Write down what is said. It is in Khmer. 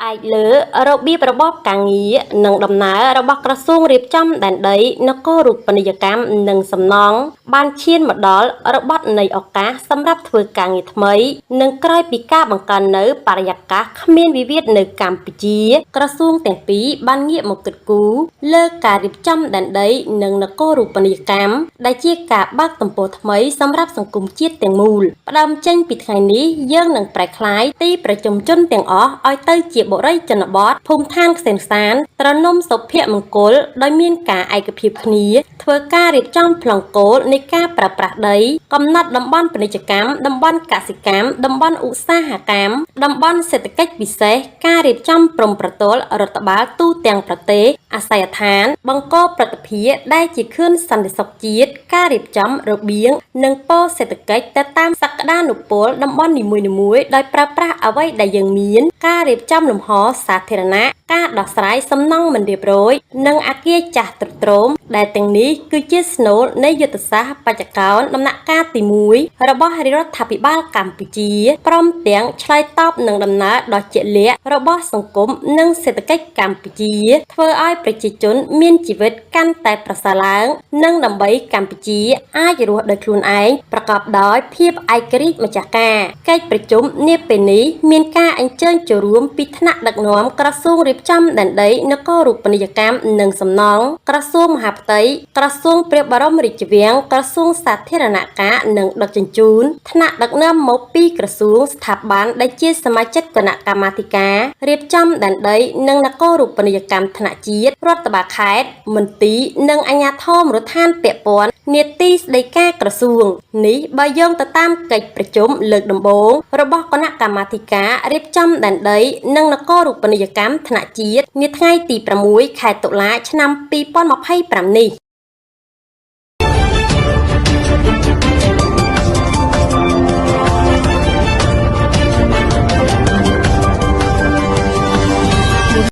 ផ្អែកលើរបៀបរបបការងារនិងដំណើររបស់ក្រសួងរៀបចំដែនដីនគរូបនីយកម្មនិងសំណង់បានឈានមកដល់របត់នៃឱកាសសម្រាប់ធ្វើការងារថ្មី និងក្រោយពីការបង្កើននូវបរិយាកាសគ្មានវិវាទនៅកម្ពុជា ក្រសួងទាំងពីរបានងាកមកគិតគូរលើការរៀបចំដែនដីនិងនគរូបនីយកម្មដែលជាការបើកទំព័រថ្មីសម្រាប់សង្គមជាតិទាំងមូលផ្ដើមចេញពីថ្ងៃនេះយើងនឹងប្រែក្លាយទីប្រជុំជនទាំងអស់ឲ្យទៅជាបុរីជនបទភូមិឋានខ្សេមសានត្រនំសុភមង្គលដោយមានការឯកភាពគ្នាធ្វើការរៀបចំប្លង់គោលនៃការប្រើប្រាស់ដីកំណត់តំបន់ពាណិជ្ជកម្មតំបន់កសិកម្មតំបន់ឧស្សាហកម្មតំបន់សេដ្ឋកិច្ចពិសេសការរៀបចំព្រំប្រទល់រដ្ឋបាលទូទាំងប្រទេសអាសយដ្ឋាន បង្កប្រតិភិដែលជាខឿនសន្តិសុខជាតិការរៀបចំរបៀងនិងប៉ូសេដ្ឋកិច្ចទៅតាមសក្តានុពលតំបន់នីមួយៗដោយប្រើប្រាស់អ្វីដែលយើងមាន ការរៀបចំលំហសាធារណៈការដោះស្រាយសំណង់មិនរៀបរយនិងអគារចាស់ទ្រុឌទ្រោមដែលទាំងនេះគឺជាស្នូលនៃយុទ្ធសាស្ត្របច្ចកោណដំណាក់កាលទី1របស់រាជរដ្ឋាភិបាលកម្ពុជាព្រមទាំងឆ្លើយតបនឹងដំណើរដ៏ជាក់លាក់របស់សង្គមនិងសេដ្ឋកិច្ចកម្ពុជាធ្វើឲ្យប្រជាជនមានជីវិតកាន់តែប្រសើរឡើង និងដើម្បីកម្ពុជាអាចរស់ដោយខ្លួនឯងប្រកបដោយភាពឯករាជ្យម្ចាស់ការកិច្ចប្រជុំនាពេលនេះមានការអញ្ជើញចូលរួមពីថ្នាក់ដឹកនាំក្រសួងរៀបចំដែនដីនគរូបនីយកម្មនិងសំណង់ក្រសួងមហាផ្ទៃក្រសួងព្រះបរមរាជវាំងក្រសួងសាធារណការនិងដឹកជញ្ជូនថ្នាក់ដឹកនាំមកពីក្រសួងស្ថាប័នដែលជាសមាជិកគណៈកម្មាធិការរៀបចំដែនដីនិងនគរូបនីយកម្មថ្នាក់ជាតិរដ្ឋបាលខេត្តមន្ទីរនិងអាជ្ញាធរមូលដ្ឋានពាក់ព័ន្ធនាទីស្តីការក្រសួងនេះបើយោងទៅតាមកិច្ចប្រជុំលើកដំបូងរបស់គណៈកម្មាធិការរៀបចំដែនដីនិងនគរូបនីយកម្មថ្នាក់ជាតិនាថ្ងៃទី6ខែតុលាឆ្នាំ2025នេះ។